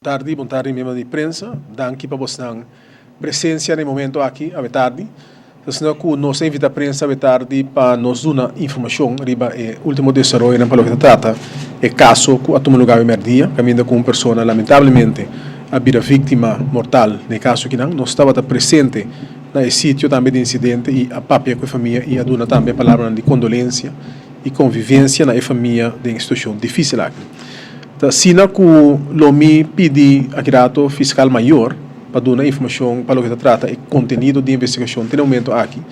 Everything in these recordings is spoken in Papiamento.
Tardi, bon tardi miembro di prensa. Danki pa bosnan presencia na e momento aki awe tardi. Ta asina cu nos a invita prensa awe tardi pa nos duna informacion riba e ultimo desaroyonan pa loke ta trata e caso cu a tuma lugar awe merdia, caminda cu un persona lamentablemente a bira victima mortal na e caso akinan. Nos tabata presente na e sitio tambe di incidente y a papia cu e famia y a duna tambe palabranan di condolencia y convivencia na e famia den e situacion dificil aki. Ta asina cu lo mi pidi aki rato Fiscal Mayor pa duna informacion pa loke ta trata e contenido di investigacion te na momento aki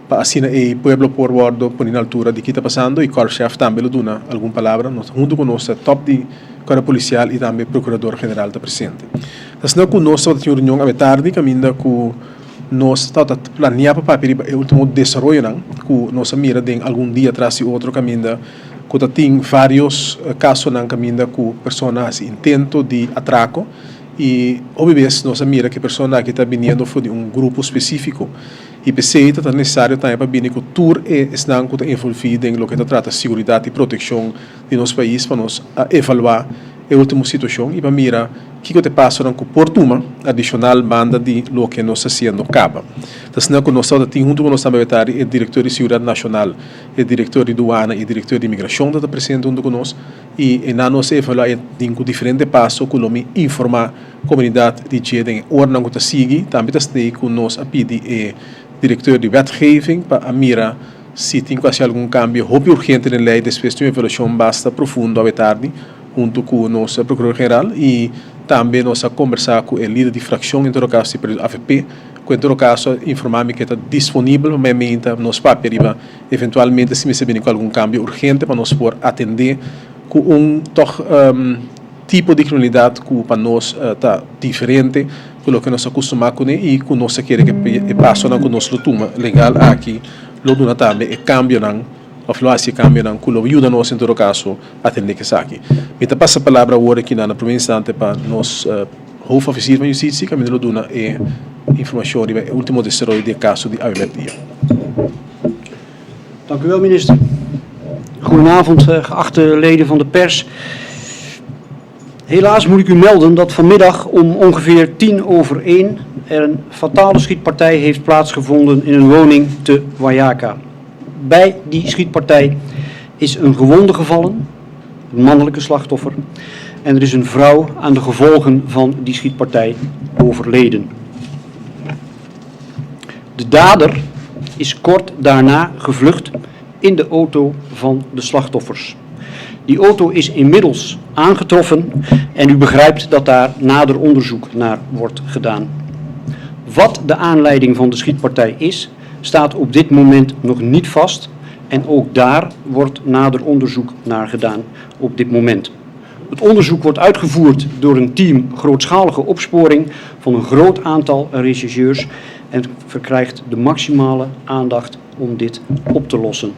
pa asina e pueblo por wordo poni na altura di ki ta pasando y Korpschef tambe lo duna algun palabra. Nos hunto cu nos ta top di Cuerpo Policial y tambe Procurador General ta presente. Ta asina cu nos tabata tin un reunion awe tardi caminda cu nos tabata planea pa papia riba e ultimo desaroyonan cu nos a mira den algun dia tras di otro caminda ku ta tin vários kasonan kaminda ku persona hasi intento di atrako i hopi bes nos a mira ku e persona aki ta biniendo for di un grupo spesífiko i p'esei ta ta nesesario tambe pa bini ku tur e esnan ku ta envolví den loke ta trata siguridat i protekshon di nos pais pa nos a evaluá e último situashon i pa mira kiko ta e pasonan ku por tuma adishonal banda di loke nos ta hasiendo kaba. Ta asina ku nos tabata tin huntu ku nos tambe awetari e direktor di Siguridat Nashonal. E direktor di duana i e direktor di imigrashon ta ta presente huntu ku nos i e nan nos a evaluá e tin ku diferente paso ku lo mi informá komunidat di dje den e oranan ku ta sigui. Tambe ta snei ku nos a pidi e direktor di wetgeving pa a mira si tin ku hasi algun kambio hopi urgente den lei despues di un evaluashon basta profundo awe tardi huntu ku nos prokurador general i tambe nos a kombersá ku e lider di frakshon en todo kaso di partido avp. Ku en todo kaso informá mi ke ta disponibel pa mei meinta nos papia riba eventualmente si mester bini ku algun kambio urgente pa nos por atendé ku un tòg tipo di kriminalidat ku pa nos ta diferente ku loke nos a kustumá kuné i ku nos ta kere ku e pasonan ku nos lo tuma legal aki lo duna tambe e kambionan òf lo hasi e kambionan ku lo yuda nos en todo kaso atendé ku esaki. Mi ta pasa palabra awor aki na promé instante pa nos. Hoofdofficier van Justitie kaminda lo duna e informashon riba e ultimo desaroyo di e kaso di awe mèrdia. Dank u wel, minister. Goedenavond, geachte leden van de pers. Helaas moet ik u melden dat vanmiddag om ongeveer 1:10 er een fatale schietpartij heeft plaatsgevonden in een woning te Wayaka. Bij die schietpartij is een gewonde gevallen, een mannelijke slachtoffer, en er is een vrouw aan de gevolgen van die schietpartij overleden. De dader is kort daarna gevlucht in de auto van de slachtoffers. Die auto is inmiddels aangetroffen en u begrijpt dat daar nader onderzoek naar wordt gedaan. Wat de aanleiding van de schietpartij is, staat op dit moment nog niet vast en ook daar wordt nader onderzoek naar gedaan op dit moment. Het onderzoek wordt uitgevoerd door een team grootschalige opsporing van een groot aantal rechercheurs en verkrijgt de maximale aandacht om dit op te lossen.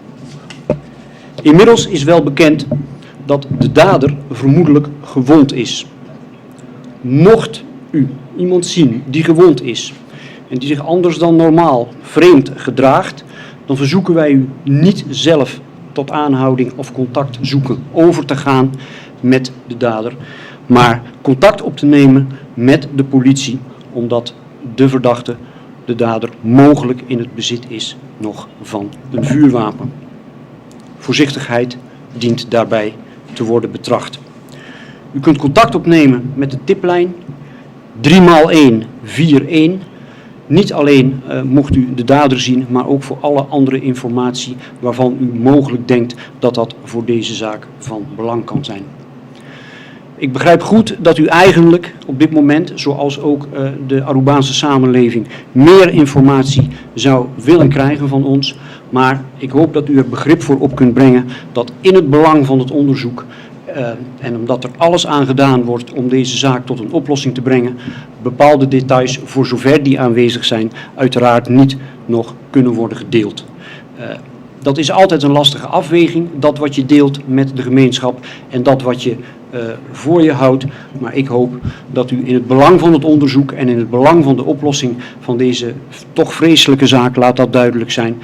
Inmiddels is wel bekend dat de dader vermoedelijk gewond is. Mocht u iemand zien die gewond is en die zich anders dan normaal vreemd gedraagt, dan verzoeken wij u niet zelf tot aanhouding of contact zoeken over te gaan met de dader, maar contact op te nemen met de politie, omdat de verdachte, de dader, mogelijk in het bezit is nog van een vuurwapen. Voorzichtigheid dient daarbij te worden betracht. U kunt contact opnemen met de tiplijn 3x1 41. Niet alleen mocht u de dader zien, maar ook voor alle andere informatie waarvan u mogelijk denkt dat dat voor deze zaak van belang kan zijn. Ik begrijp goed dat u eigenlijk op dit moment, zoals ook de Arubaanse samenleving, meer informatie zou willen krijgen van ons. Maar ik hoop dat u er begrip voor op kunt brengen dat in het belang van het onderzoek en omdat er alles aan gedaan wordt om deze zaak tot een oplossing te brengen, bepaalde details, voor zover die aanwezig zijn, uiteraard niet nog kunnen worden gedeeld. Dat is altijd een lastige afweging, dat wat je deelt met de gemeenschap en dat wat je voor je houdt. Maar ik hoop dat u in het belang van het onderzoek en in het belang van de oplossing van deze toch vreselijke zaak, laat dat duidelijk zijn,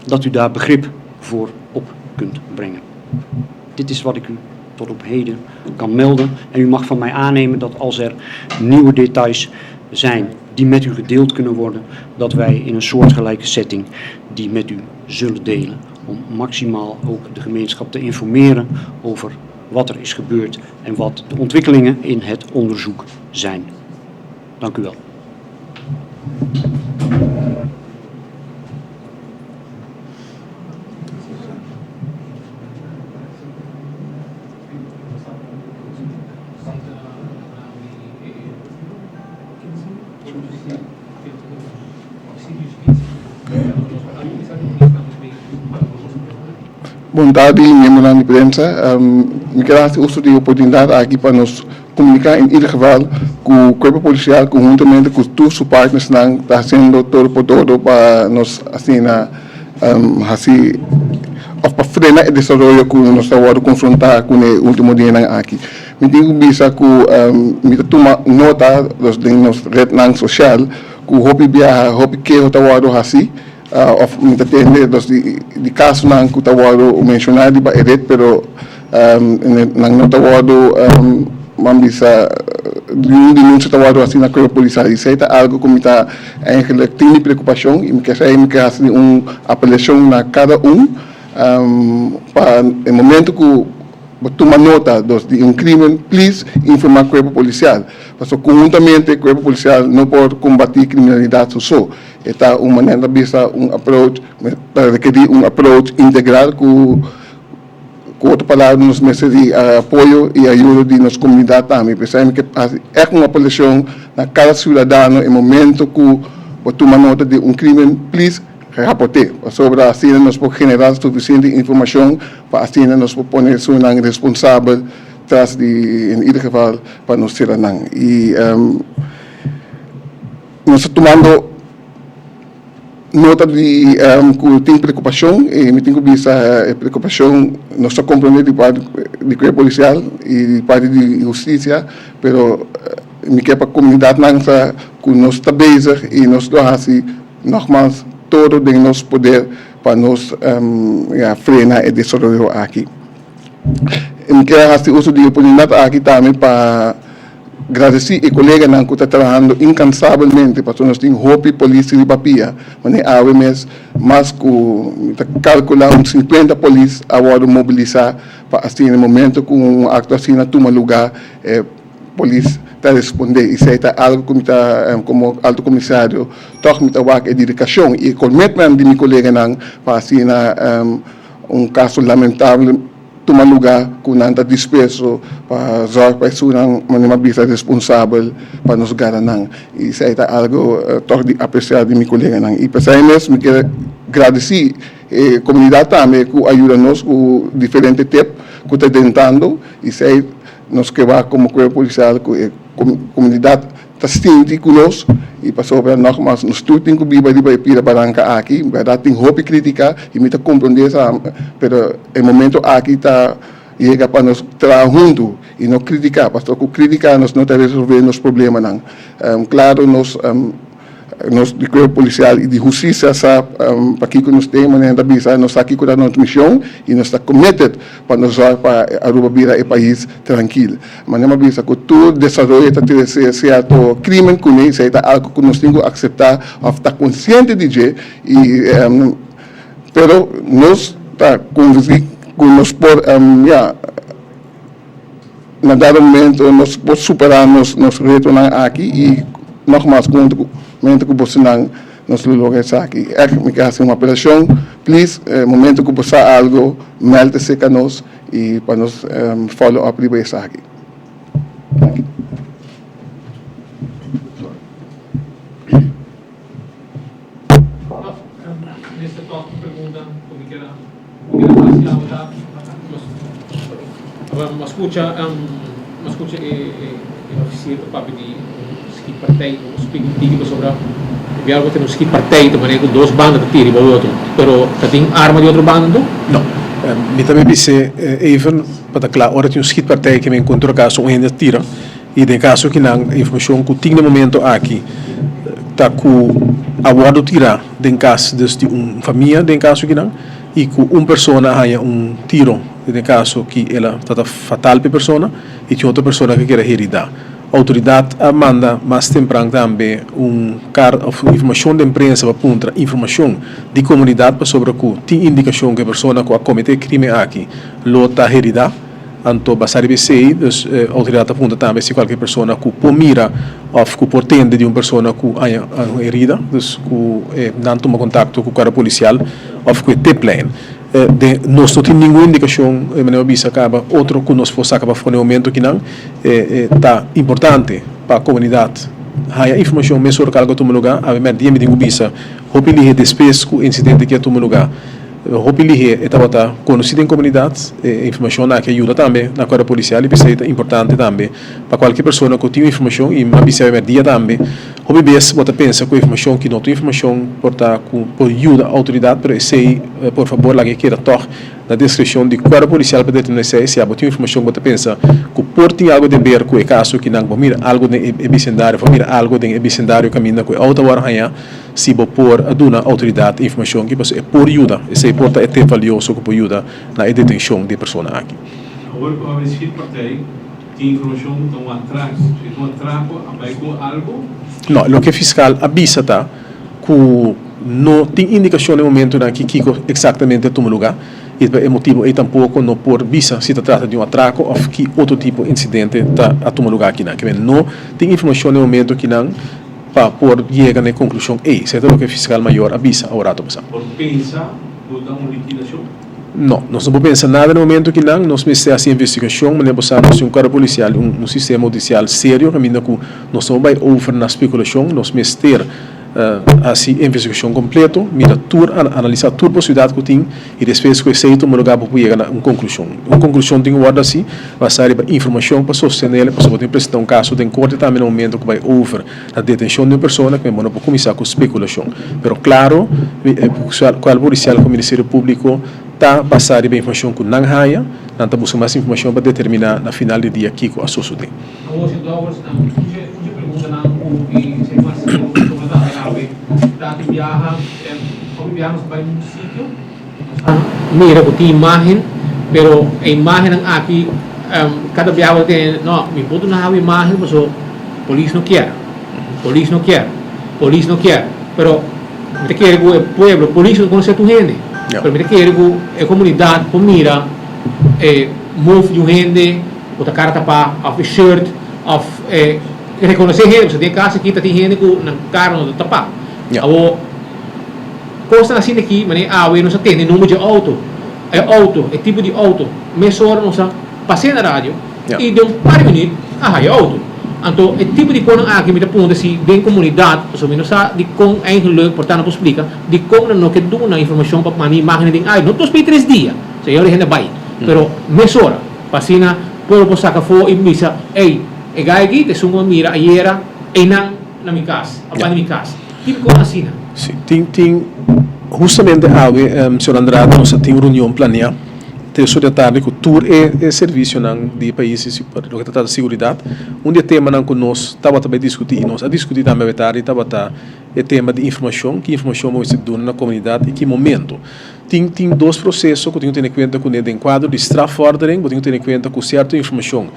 dat u daar begrip voor op kunt brengen. Dit is wat ik u tot op heden kan melden. En u mag van mij aannemen dat als er nieuwe details zijn die met u gedeeld kunnen worden, dat wij in een soortgelijke setting die met u zullen delen. Om maximaal ook de gemeenschap te informeren over wat er is gebeurd en wat de ontwikkelingen in het onderzoek zijn. Dank u wel. Bon tardi miembronan di prensa. Mi kier haci uso di e oportunidad aki pa nos comunica in ieder geval cu Cuerpo Policial conhuntamente cu tur su partnersnan ta haciendo todo por todo pa nos asina haci of pa frena e desaroyo cu nos ta wordo confronta cune e ultimo dianan aki. Mi tin cu bisa cu mi ta tuma nota den nos rednan social cu hopi biaha hopi keho ta wordo haci of mi ta tende dos di casonan cu ta wordo menciona riba e red pero nan no ta wordo ban bisa ningun denuncia ta wordo haci na cuerpo policial y esey ta algo cu mi ta eigenlijk tin mi preocupacion y mi kier esey mi kier haci un apelacion na cada un pa e momento cu Bo tuma nota dos di un crimen, please informa Cuerpo Policial. Pasobra conhuntamente Cuerpo Policial no por combati criminalidad su so. E ta un manera ta bisa un approach, ta rekeri un approach integral cu cu otro palabra nos mester di apoyo y ayudo di nos comunidad tambe. P'esei mi ke haci echt un apelacion na cada ciudadano e momento cu bo tuma nota di un crimen, please raport'é, pasobra asina nos por generá sufisiente informashon pa asina nos por pone esunnan responsabel tras di, en ieder geval, pa nos sera nan. I nos ta tumando nota di ku tin preokupashon i mi tin ku bisa e preokupashon nos ta komprondé di parti di kuerpo polisial i di parti di hustisia, pero mi ke pa komunidatnan sa ku nos ta bezig i nos lo hasi Nogmaals, todo den nos poder pa nos ya frena e desaroyo aki. Mi kier hasi uso di e oportunidat aki tambe pa gradesí e koleganan ku ta trahando inkansabelmente pasobra nos tin hopi polis riba pia. Manera awe mes mas ku mi ta kalkulá un sinkuenta polis a wòrdu mobilisá pa asina e momento ku un akto asina tuma lugá e Polis ta respondé, Esei ta algu ku mi ta, komo Alto Komisario, tòg mi ta wak e dedikashon i e commitment di mi koleganan pa asina un kaso lamentabel tuma lugá ku nan ta dispuesto pa zòrg pa esunnan manera mi a bisa responsabel pa nos gara nan. I esei ta algu tòg di apresiá di mi koleganan. I p'esei mes mi kier gradisí e komunidat tambe ku a yuda nos ku diferente tep ku ta drentando. Esei Nos ke wak komo kuerpo polisial ku e komunidat ta sinti ku nos i pasobra nògmas nos tur tin ku biba riba e pira baranka aki. Bèrdat tin hopi kritika i mi ta komprondé esa pero e momento aki ta yega pa nos traha huntu i no kritiká pasobra ku kritiká nos no ta resolvé nos problemanan. Klaro nos. Nos di Cuerpo Policial y di Husticia sa pakico nos tin, manera ta bisa, nos sa kico ta nos mision y nos ta committed pa nos zorg pa Aruba bira e pais trankil. Manera mi a bisa cu tur desaroyo ta trece cierto crimen cune, esey ta algo cu nos tin cu acepta of ta consciente di dje y pero nos ta convenci cu nos por ya. Na dado momento nos por superá nos nos retonan aki i nogmas huntu ku momento ku bosonan nos lo logra esaki. Ègt mi ke hasi un apelashon, please momento ku bo sa algo mèlde serka nos i pa nos follow up riba esaki. Danki. Minister tòg un pregunta ku mi kier a hasi awe ta mi a skucha mi a skucha e ofisier ta papia di un schietpartij un spik un tiki pasobra e biaha ku tene un schietpartij ta manera ku dos banda ta tira riba otro pero ta tin arma di otro banda anto? No, mi ta bis'é even pa ta kla ora tin un schietpartij ke mi enkontra akaso un hende a tira. I den kaso ki nan informashon ku tin na momento aki ta ku a wòrdu tirá den kas dus di un famia den kaso ki nan i ku un persona a haña un tiro. Den e kaso ki el a ta fatal pa e persona i tin otro persona ku keda heridá. Outoridat a manda mas tempran tambe un kart òf informashon den prensa pa puntra informashon di komunidat pasobra ku tin indikashon ku e persona ku a kometé e krimen aki lo ta heridá. Anto basá riba esei, dus outoridat ta puntra tambe si kualke persona ku por mira òf ku por tende di un persona ku haña un herida, dus ku nan tuma kontakto ku kuerpo polisial òf ku e tiplijn. Den nos no tin ningun indikashon, manera bo bisa kaba, otro ku nos por saka pafó na e momento kinan. Ta importante pa komunidat haña informashon mesora ku algu a tuma lugá. Awe mèrdia mi tin ku bisa hopi lihe despues ku e insidente aki a tuma lugá. Hopi lihé e tabata konosí den komunidat. E informashon aki a yuda tambe na kuerpo polisial i p'esei ta importante tambe pa kualke persona ku tin un informashon i a bisa awe mèrdia tambe hopi bes bo ta pensa ku e informashon ki no ta un informashon por ta ku por yuda outoridat pero esei por fabor laga e keda tòg na deskripshon di kuerpo polisial pa determiná esei si abo tin un informashon ku bo ta pensa ku por tin algu den ber ku e kaso kinan bo mira algu den e bisendario of mira algu den e bisendario kaminda ku e outo a wòrdu haña. Si bo por a duna outoridat e informashon aki pasobra e por yuda, esei por ta e tip valioso ku por yuda na e detenshon di e persona aki. Awor ku a risibi partij tin informashon ku ta un atrako. Si ta un atrako a bai ku algu? No, loke fiskal a bisa ta ku no tin indikashon na e momentunan aki kiko eksaktamente a tuma lugá i pa e motibu ei tampoko no por bisa si ta trata di un atrako òf ki otro tipo insidente ta a tuma lugá akinan. Kimen no tin informashon na e momentu akinan. Pa por yega na e konklushon ei, esei ta loke e fiskal mayor a bisa awo rato pasá. Por pensa ku ta un likidashon? No, nos no por pensa nada na e momento kinan. Nos mester hasi investigashon, manera bo sa nos tin un kuerpo polisial, un sistema hudisial serio kaminda ku nos no por bai over na spekulashon. Nos mester hasi investigashon kompleto, mira tur, analisá tur posibilidat ku tin i despues ku esei tuma lugá bo por yega na un konklushon. Un konklushon tin ku wòrdu hasi basá riba informashon pa sostené pasobra bo tin presentá un kaso den korte tambe na momento ku bai over na detenshon di un persona ku bo no por kuminsá ku spekulashon. Pero klaro kuerpo polisial ku Ministerio Públiko ta basá riba informashon ku nan haña, nan ta buska mas informashon pa determiná na final di dia kiko a sosodé. Awor si Dowers nan mucha preguntanan ku e ser mas sigur ku tuma tambe awe ta di biaha hopi biaha nos ta bai un sitio nos ta mira ku tin imagen pero e imagennan aki kada biaha bo ta tene no mi por duna awe imagen paso polis no kier polis no kier polis no kier pero mi ta kere ku e pueblo polis no konosé tur hende pero mi ta kere ku e komunidat por mira e move di un hende. Bo ta kara tapá òf e shirt òf e rekonosé hende pasobra den e kas aki ta tin hende ku nan kara no ta tapá. Awor kosnan asina aki manera awe nos a tende nomber dje outo, e outo, e tipo di outo, mesora nos a pas'é na radio i den un par di minüt a haya e outo. Anto e tipo di kosnan aki mi ta puntra si den komunidat, pasobra mi no sa dikon eigenlik, por ta no por splika, dikon nan no ke duna informashon pa manda imágennan den aire. No dos pei tres dia, señor e hende a bai, pero mesora. Pa asina pueblo por saca afo y bisa, Ey, e guy aki ta esun cu a mira ayera eynan na mi cas, a banda mi cas. Tin cos asina. Si, tin, tin. Hustamente awe, señor Andrade, nos a tin un reunion planea tres or di atardi cu tur e e servicionan di e pais di loke ta trata seguridad. Un di e temanan cu nos tabata bay discuti y nos a discuti tambe awe tardi tabata e tema di informacion, ki informacion bo mester duna na comunidad y ki momento. Tin tin dos proseso ku tin ku tene kuenta kuné den kuadro di strafvordering, bo tin ku tene kuenta ku sierto informashon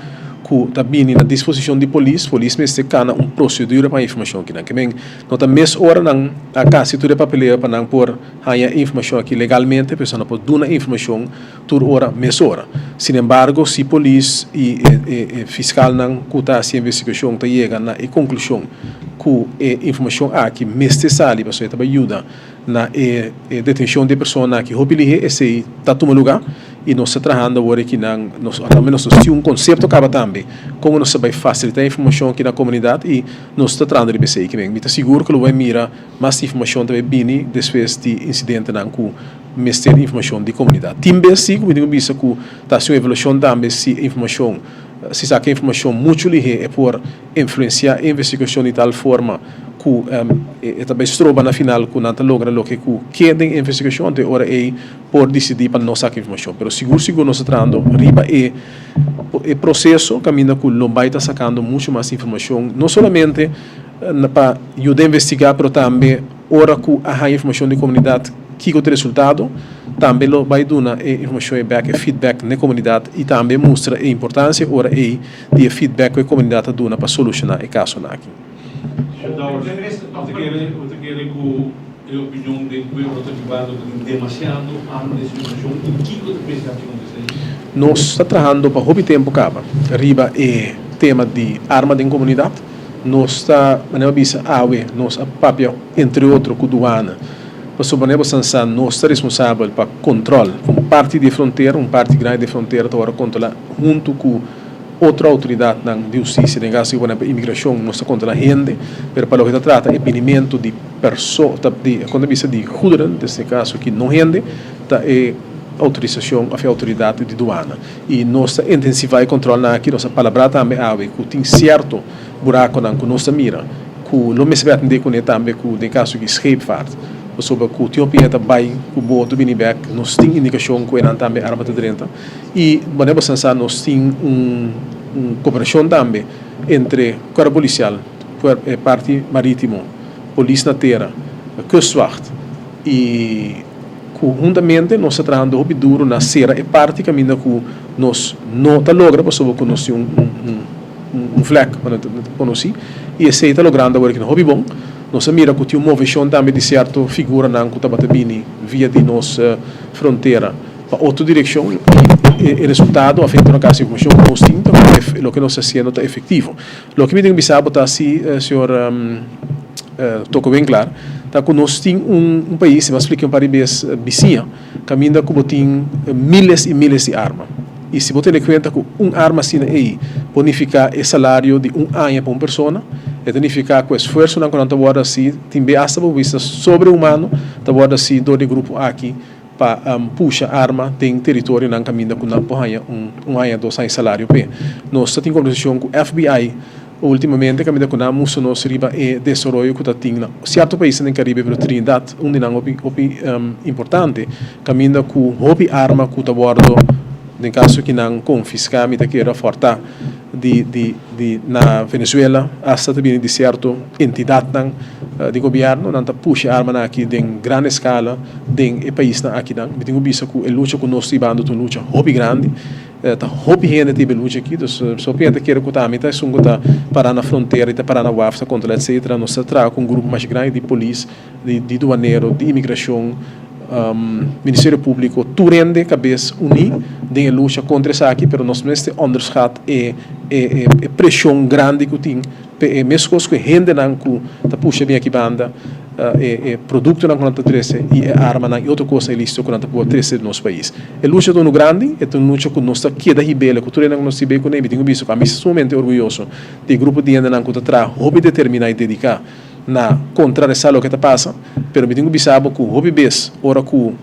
ku ta bini na disposishon di polis, polis mester kana un prosedura pa haña informashon akinan. Ke men no ta mes ora nan a kasi tur e papeleo pa nan por haña e informashon aki legalmente, pues nan no por duna e informashon tur ora mesora. Sinembargo, si polis i e fiskalnan ku ta hasi e investigashon ta yega na e konklushon ku e informashon aki mester sali pasobra e ta bai yuda Na e detencion di e persona aki hopi lihe esey ta tuma luga y nos ta trahando awor aki nan nos al menos nos tin un concepto caba tambe como nos ta bay facilita e informacion aki na comunidad y nos ta trahando riba esey. Mi ta sigur cu lo bay mira mas informacion ta bay bini despues di incidentenan cu mester informacion di comunidad. Tin bes si cu mi tin cu bisa cu ta haci un evaluacion tambe si e informacion si saca e informacion mucho lihe e por influencia e investigacion di tal forma cu e ta bay stroba na final cu nan ta logra loke cu ke den e investigacion, anto e ora ey por dicidi pa no saca informacion. Pero sigur sigur nos ta trahando riba e e proceso caminda cu lo bay ta sacando mucho mas informacion, no solamente pa yuda investiga pero tambe ora cu a haya informacion di comunidad kico ta e resultado. tambe lo bai duna e informashon ei bèk, e feedback n'e komunidat i tambe mustra e importansia ora ei di e feedback ku e komunidat ta duna pa solushoná e kasonan aki. Señor Dowers, bo ta kere ku e opinion den pueblo ta bibando ku tin demasiado arma den sirkulashon i kiko ta pensa haci kontra esei? Nos ta trahando pa hopi tempu kaba riba e tema di arma den komunidat. Nos ta, manera bo a bisa awe, nos a papia entre otro ku duana pasobra manera bo san sa nos ta responsabel pa kontròl un parti di e frontera, un parti grandi di e frontera ta wòrdu kontrolá huntu ku otro outoridatnan di hustisia, den kaso di por ehempel imigrashon nos ta kontrolá hende, pero pa loke ta trata e binimentu di perso ta di kon ta bisa di goederen, des den kaso aki no hende, ta e outorisashon òf e outoridat di duana. I nos ta intensivá e kontrolnan aki, nos a palabrá tambe awe ku tin sierto burakonan ku nos ta mira ku lo mester bai atendé kuné tambe ku den kaso di scheepvaart, pasobra ku tin hopi hende ta bai ku boto bini bèk, nos tin indikashon ku enan tambe arma ta drenta. I manera bo sa nos tin un koperashon tambe entre Kuerpo Polisial, e parti maritimo, polis na tera, Kustwacht i ku huntamente nos ta trahando hopi duru na sera e parti kaminda ku nos no ta logra pasobra ku nos tin un vlek manera ta konosí i esei ta logrando awor aki hopi bon. Nos a mira ku tin un moveshon tambe di sierto figuranan ku tabata bini via di nos frontera pa otro direccion y e resultado of en todo caso informacion cu nos tin ta cu loke nos ta haciendo ta efectivo. Loke mi tin cu bisa bo ta si señor Toko Winklaar ta cu nos tin un pais, mi a splica un par di bes bisiña, caminda cu bo tin miles y miles di arma y si bo tene cuenta cu un arma asina ey por nifica e salario di un aña pa un persona, e ta nifica cu esfuerzonan cu nan ta wordo haci tin be hasta bo bisa sobrehumano ta wordo haci door di e grupo aki pa pusha arma den teritorionan kaminda ku nan por haña un un aña dos aña salario p'e. Nos ta tin kombersashon ku FBI ultimamente kaminda ku nan a mustra nos riba e desaroyo ku ta tin na sierto paisnan den Karibe pero Trinidad un di nan hopi hopi importante kaminda ku hopi arma ku ta wòrdu den kaso ki nan konfiská mi ta kere afòrtá di di di na Venezuela asta ta bini di sierto entidatnan di gobièrnu nan ta pusha e armanan aki den gran eskala den e paisnan akinan. Mi tin ku bisa ku e lucha ku nos ta hibando ta un lucha hopi grandi. Ta hopi hende ta hiba e lucha aki, dus hopi hende ta kere ku ta ami ta esun ku ta pará na frontera i ta pará na waf ta kontrolá etsetera. Nos ta traha ku un grupo masha grandi di polis, di duanero, di imigrashon, Ministerio Públiko, tur hende kabes uní den e lucha kontra esaki, pero nos mester onderschat e e preshon grandi ku tin p'e e meskos ku e hendenan ku ta pusha bin aki banda e e produktonan ku nan ta trese i e armanan i otro kosnan ilísito ku nan ta por trese den nos pais. E lucha ta unu grandi, e ta un lucha ku nos ta keda hib'el, ku tur hendenan ku nos hib'é kuné. Mi tin ku bisa ku ami sumamente orguyoso di e grupo di hendenan ku ta traha hopi determiná i dediká na kontrarestá loke ta pasa, pero mi tin ku bisa bo ku hopi bes ora ku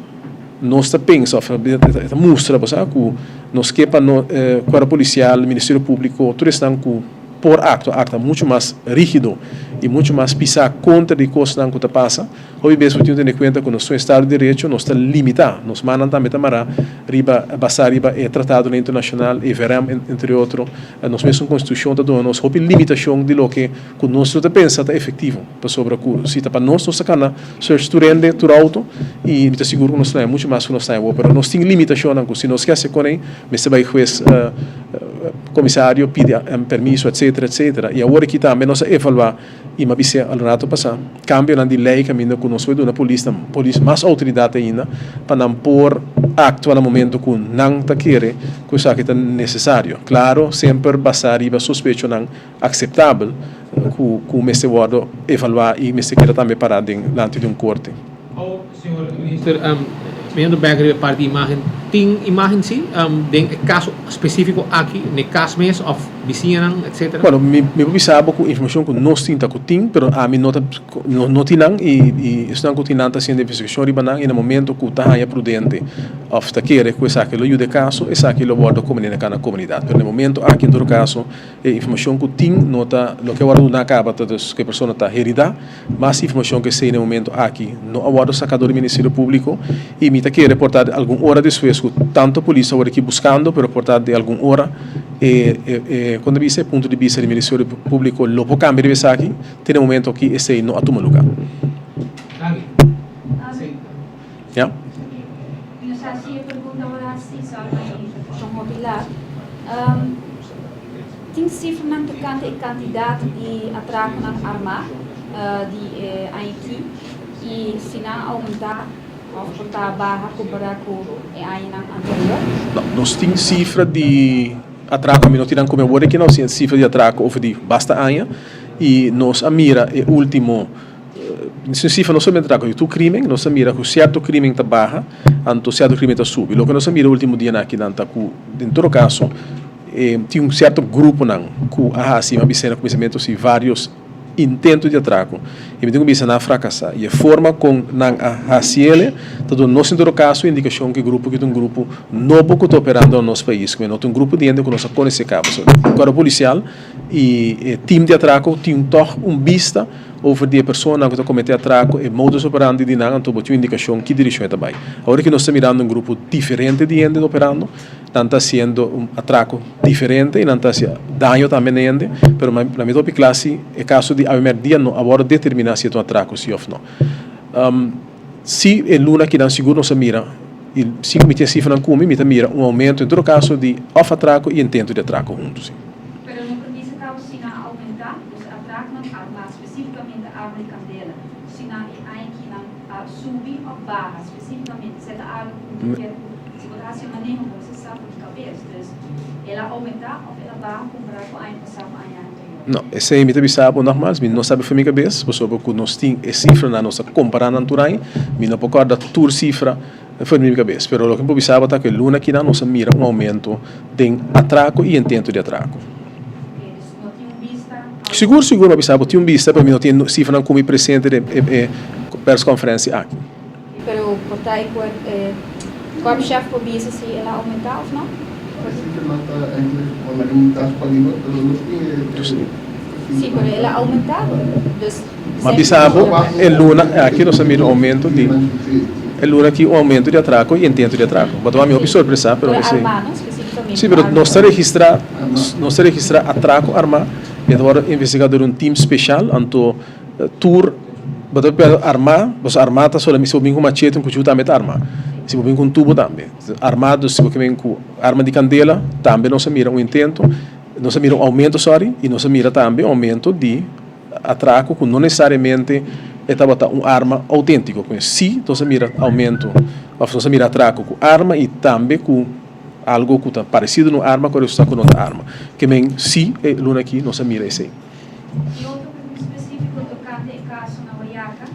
nos ta pensa òf e ta mustra bo sa ku nos ke pa no kuerpo polisial, Ministerio Públiko, tur esnan ku por aktua, aktua muchu mas rígido i muchu mas pisá kontra di kosnan ku ta pasa. Hopi bes bo tin ku tene kuenta ku nos ta un estado di derecho, nos ta limitá, nos mannan tambe ta mará riba basá riba e tratadonan internashonal, e VRM entre otro, nos mesun konstitushon ta duna nos hopi limitashon di loke ku nos lo ta pensa ta efektivo, pasobra ku si ta pa nos, nos ta kana search tur hende, tur auto, i mi ta sigur ku nos ta haña muchu mas ku nos ta haña awor. Pero nos tin limitashonnan ku si nos ke hasi kon ei, mester bai hues, komisario pidi permiso, etsetera, etsetera. I awor aki tambe nos a evaluá, i mi a bis'é al rato pasá, kambionan di lei kaminda ku nos por duna polisnan, polis mas outoridat ainda pa nan por aktua na momento ku nan ta kere ku esaki ta nesesario. Klaro, semper basá riba sospechonan akseptabel ku ku mester wòrdu evaluá i mester keda tambe pará den lanti di un korte. Oh, señor Minister, mirando bek riba e parti di imagen, tin imagen si den e kaso spesífiko aki, n'e kas mes òf bisiñanan, etcetera? Bueno, mi mi por bisa bo ku informashon ku nos tin ta ku tin, pero ami no ta no no tin nan i i esnan ku tin nan ta hasiendo investigashon riba nan i na momento ku ta haña prudente òf ta kere ku esaki lo yuda e kaso, esaki lo wòrdu komuniká na komunidat. Pero na e momento aki en todo kaso E informacion cu tin no ta loke a wordo duna caba ta dus cu e persona ta herida. Mas informacion cu esey na e momento aki no a wordo saca door di Ministerio Publico y mi ta kere por ta algun ora despues cu tanto polis a wordo aki buscando pero por ta di algun ora e e con ta bisa e punto di bista di Ministerio Publico lo por cambia riba esaki te na e momento aki esey no a tuma lugar. Danki. Ya. Komunidat. Tin sifranan tokante e kantidat di atrakonan armá di e aña aki i si nan a oumentá òf por ta baha kompará ku e añanan anterior? No, nos tin sifra di atrako, mi no tin nan ku mi awor aki, nos tin sifra di atrako over di basta aña i nos a mira e último. Sin sifra no solamente ta ku tur krimen, nos a mira ku sierto krimen ta baha, anto sierto krimen ta subi. Loke nos a mira ultimo dianan aki nan ta ku den todo kaso tin un sierto gruponan ku a hasi, mi a bisa na kuminsamentu si varios intento di atrako i mi tin ku bisa nan a frakasá. I e forma kon nan a hasi el ta duna nos den todo kaso indikashon ku e grupo aki ta un grupo nobo ku ta operando na nos pais, ku no ta un grupo di hende ku nos a konosé kaba. So kuerpo polisial i e tim di atrako tin tòg un bista Over di e personanan ku ta kometé atrako, e modus operandi di nan, anto bo tin un indikashon ki direkshon e ta bai. Awor ki nos ta mirando un grupo diferente di hende ta operando, nan ta hasiendo un atrako diferente i nan ta hasi daño tambe na hende, pero na mi ta hopi kla si e kaso di awe mèrdia no a wòrdu determiná si e ta un atrako si òf no. Si e luna akinan sigur nos a mira, i si ku mi tin e sifranan ku mi, mi ta mira un oumento en todo kaso di òf atrako i intento di atrako huntu, si. Pero no por bisa cabo si nan a aumenta, dus atraconan arma, specificamente arma di candela, si nan e aña ki nan a subi of baha, specificamente, esey ta algo cu mi ta kier cu si bo ta haci un maneho bo mester sa for di cabes, dus el a aumenta of el a baha compara cu aña pasa cu aña anterior. No, esey mi ta bisa bo nogmaals, mi no sabi for mi cabes, pasobra cu nos tin e cifranan, nos ta compara nan tur aña, mi no por corda tur cifra For di mi kabes, pero loke mi por bisa bo ta ku e luna akinan nos a mira un oumento den atrako i intento di atrako. Sigur, sigur mi a bisa bo tin un bista, pero mi no tin e sifranan ku mi presente den e persconferencia aki. Pero por ta e korpschef por bisa si el a oumenta of no? E sifranan ta eigenlijk wanneer mi ta spaniba, pero nos tin e. Si, pero el a oumenta, dus. Ma bisa bo, e luna aki nos a mira un aumento di, e luna aki un aumento di atraco y intento di atraco. Bo ta wak mi hopi sorpresa, pero esey. Si, pero nos ta registra, nos ta registra atraco arma y e ta worde investiga door un team special, anto tur, bo ta papia arma, pasobra arma ta solamente si bo bin cu machete, un cuchiu tambe ta arma, si bo bin cu un tubo tambe. Arma, dus si bo ke bin cu arma di candela, tambe nos a mira un intento, nos a mira un aumento, sorry, y nos a mira tambe un aumento di. Atraco cu no necesariamente e tabata un arma autentico. Cu si nos a mira aumento of nos a mira atraco cu arma y tambe cu algo cu ta parecido na un arma cu a resulta cu no ta arma. Ke men si e luna aki nos a mira esey. Y otro pregunta specifico tocante e caso na Wayaca.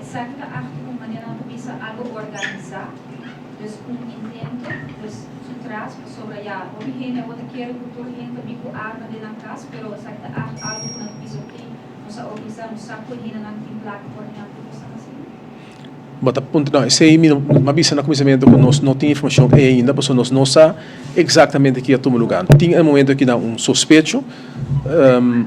Esaki ta acto cu manera nan ta bisa algo organisa. Dus un intento, dus su tras, pasobra ya hopi hende awor ta kere ku tur hende ta bin ku arma den nan kas, pero esaki ta acht algu ku nan ta bisa ok, nos a organisa, nos sa ku e hendenan tin plaka por ehempel, ku esnan asina. Bo ta puntra, no, esei mi no a bisa na kuminsamentu ku nos no tin informashon ei ainda, pasobra nos no sa eksaktamente ki a tuma lugá. Tin e momento aki nan un sospecho,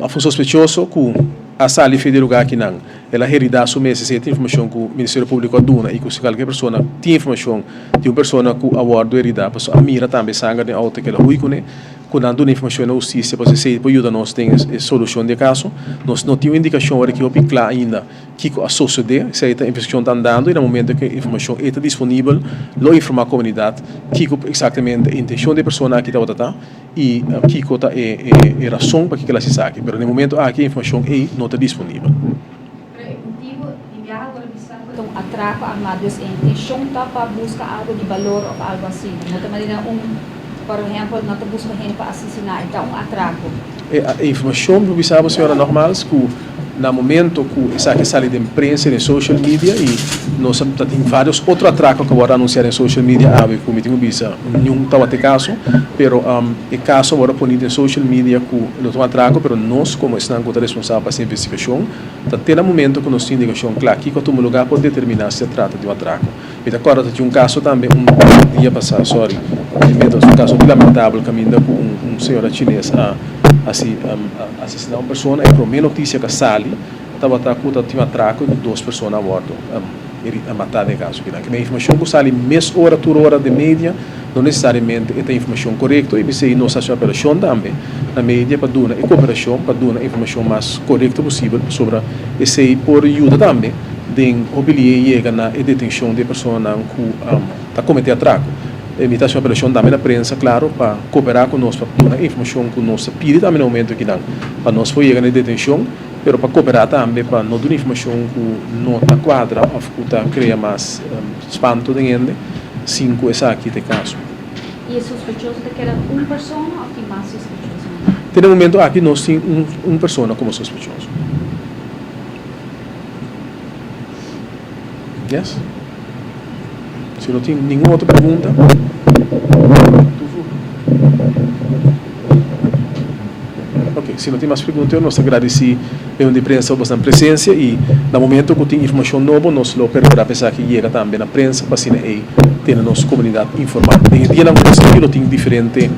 òf un sospechoso ku a sali for di e lugá akinan. El a heridá su mes. Esei ta informashon ku Ministerio Públiko a duna i ku si kualke persona tin informashon di un persona ku a wòrdu heridá pasobra a mira tambe sanger den outo ku el a hui kuné, ku nan duna informashon na hustisia pasobra esei por yuda nos den e solushon di e kaso. Nos no tin un indikashon ora ki hopi kla ainda kiko a sosodé. Esei ta investigashon ta andando i na momento ku e informashon ei ta disponibel lo informá komunidat kiko eksaktamente e intenshon di e persona aki tabata ta. I kiko ta e rason pakiko el hasi esaki? Pero na e momento aki e informashon ei no ta disponibel. Pero e motibu di biaha por a bisa ku ta un atrako armá, dus e intenshon ta pa buska algu di balor òf algu asina. No ta manera un, por ehèmpel, no ta buska hende pa asesiná, e ta un atrako. E informashon por bisa bo, señora, nogmaals, ku na momento ku esaki a sali den prensa i den social media i nos a ta tin varios otro atrako ku a wòrdu anunsiá den social media awe ku mi tin ku bisa niun tabata e kaso, pero e kaso a wòrdu poni den social media ku lo ta un atrako, pero nos komo esnan ku ta responsabel pa hasi investigashon ta te na momento ku nos tin indikashon kla kiko a tuma lugá por determiná si a trata di un atrako. Mi ta kòrda ta tin un kaso tambe un dia pasá, sorry, un kaso hopi lamentabel kaminda ku un señora chines a hasi a asesiná un persona. E promé notisia ku a sali tabata ku ta tin un atrako i ku dos persona a wòrdu matá den e kaso kinan. Kimen informashon ku sali mes ora tur ora den media no nesesariamente e ta informashon korekto i p'esei nos a hasi un apelashon tambe na media pa duna e koperashon pa duna e informashon mas korekto posibel pasobra esei por yuda tambe den hopi lie yega na e detenshon di e personanan ku ta kometé atrako. Mi ta hasi un apelashon tambe na prensa, klaro, pa koperá ku nos pa duna e informashon ku nos ta pidi tambe na momento akinan pa nos por yega na e detenshon, pero pa koperá tambe pa no duna informashon ku no ta kuadra òf ku ta krea mas spanto den hende sin ku esaki ta e kaso. I e sospechoso ta keda un persona òf tin mas sospechosonan? Te na momento aki nos tin un persona komo sospechoso. Yes? Si no tin ningun otro pregunta. Ok, si no tin mas pregunta nos ta gradisi medio di prensa pa bosnan presencia y na momento cu tin informacion nobo nos lo percura pa esaki yega tambe na prensa pa asina ey tene nos comunidad informa. Den e dianan cu ta sigui lo tin diferente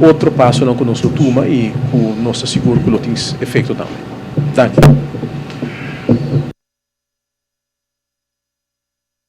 otro pasonan cu nos lo tuma y cu nos ta sigur cu lo tin efecto tambe. Danki.